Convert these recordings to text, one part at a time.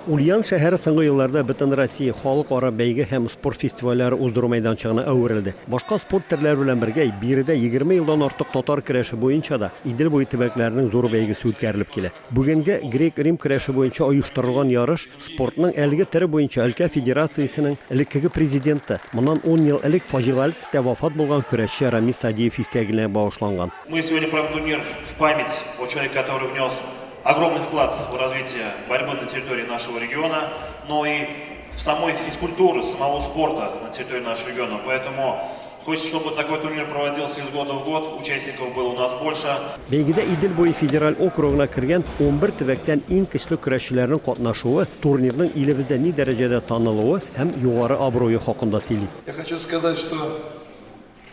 Ульян шәһәре соңгы елларда Бөтенроссия, халыкара бәйге һәм спорт фестивальләре уздыру мәйданчыгына әверелде. Башка спорт төрләре белән бергә, биредә 20 елдан артык татар көрәше буенча да Идел буе төбәкләренең зур бәйгесе үткәрелеп килә. Бүгенге грек-рим көрәше буенча оештырылган ярыш спортның әлеге төре буенча өлкә федерациясенең элеккеге президенты, моннан ун ел элек фаҗигале төстә вафат булган көрәшче Рамис Садиев истәлегенә багышланган. Мы сегодня проводим турнир в память о человеке, который внес огромный вклад в развитие борьбы на территории нашего региона, но и в самой физкультуры, самого спорта на территории нашего региона. Поэтому хочется, чтобы такой турнир проводился из года в год, участников было у нас больше. Бәйгедә Идел буе федераль округына кергән 11 төбәктән иң көчле көрәшчеләрнең катнашуы турнирның илебездә ни дәрәҗәдә танылуы һәм югары абруе хакында сөйли. Я хочу сказать, что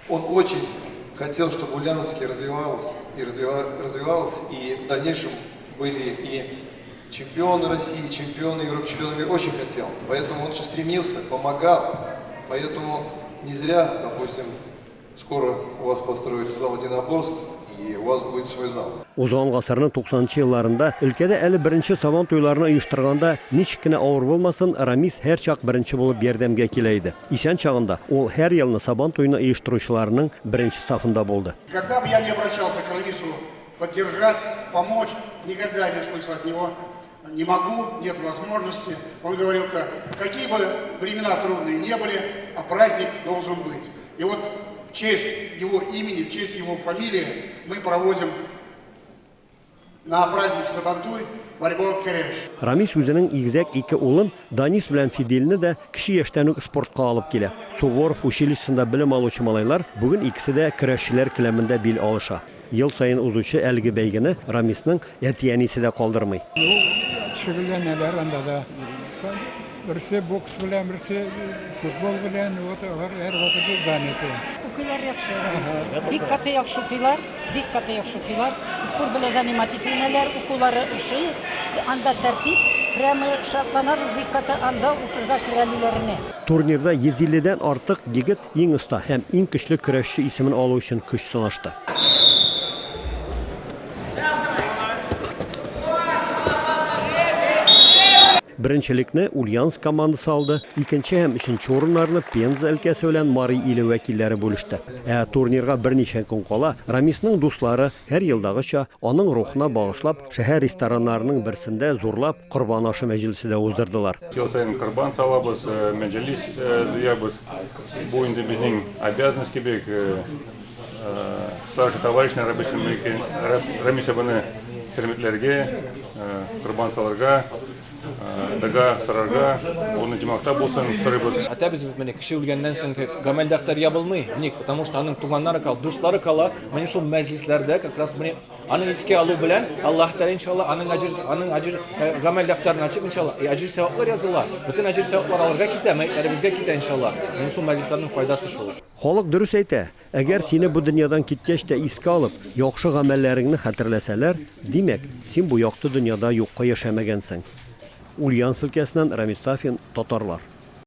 он очень хотел, чтобы Ульяновский развивался и развивался, и в дальнейшем были и чемпионы России, чемпионы Европы, чемпионы мира. Очень хотел. Поэтому он очень стремился, помогал. Поэтому не зря, допустим, скоро у вас построится зал единоборств, и у вас будет свой зал. Узган гасырның 90 елларында өлкәдә әле беренче Сабан туйларын оештырганда ничек кенә авыр булмасын, Рамис һәрчак беренче булып ярдәмгә килә иде. Исән чагында ул һәр елны Сабан туйны оештыручыларның беренче сафында булды. Когда бы я не обращался к Рамису поддержать, помочь, никогда не слышал от него «не могу, нет возможности». Он говорил так: какие бы времена трудные не были, а праздник должен быть. И вот в честь его имени, в честь его фамилии мы проводим на праздник Сабантуй борьбу кереш. Рамис үзенең игезәк ике улын Данис белән Фидельне дә кече яшьтән үк спортка алып килә. Суворов училищесында белем алучы малайлар бүген икесе дә көрәшчеләр келәмендә бил алыша. Ел саен узучы әлеге бәйгене Рамисның әти-әнисе дә калдырмый. Шөгыльләнәләр анда да. Берсе бокс белән, берсе футбол белән, вот алар һәрвакыт заняты. Укыйлар яхшы. Бик каты яхшы укыйлар, бик каты яхшы укыйлар. Спорт белән занимать ителәләр, укулары ошый, анда тәртип. Прямо шатланабыз бик каты анда укырга керәлүләренә. Турнирда 150дән артык егет иң оста һәм иң көчле көрәшче исемен алу өчен көч сынашты. Беренчелекне Ульяновск командасы алды, икенче һәм өченче урыннарны Пенза өлкәсе белән Мари иле вәкилләре бүлеште. Ә турнирга берничә көн кала Рамисның дуслары һәр елдагыча аның рухына багышлап шәһәр рестораннарының берсендә зурлап корбан ашы мәҗлесе дә уздырдылар. Ел саен корбан салабыз, мәҗлес җыябыз. Бу инде безнең обязанность кебек, старший товарищ Рамис абыны хөрмәтләргә, корбан салырга, дога сорарга, аны җомакта булсын сорыйбыз. Әйтәбез бит менә кеше үлгәннән соң гамәл дәфтәр ябылмый. Ник? Потому что аның туганнары кала, дуслары кала. Менә шул мәҗлесләрдә как раз менә аны искә алу белән Аллаһ Тәгалә иншалла аның әҗер гамәл дәфтәрен ачып иншалла әҗер сәваплар языла. Бөтен әҗер сәваплар аларга китә, мәетләребезгә китә иншалла. Менә шул мәҗлесләрнең файдасы шул. Халык дөрес әйтә, әгәр сине бу дөньядан киткәч тә искә алып, яхшы гамәлләреңне хәтерләсәләр, димәк, син бу якты дөньяда юкка яшәмәгәнсең. Ульяновск өлкәсеннән Рамис Сафин, Татарлар.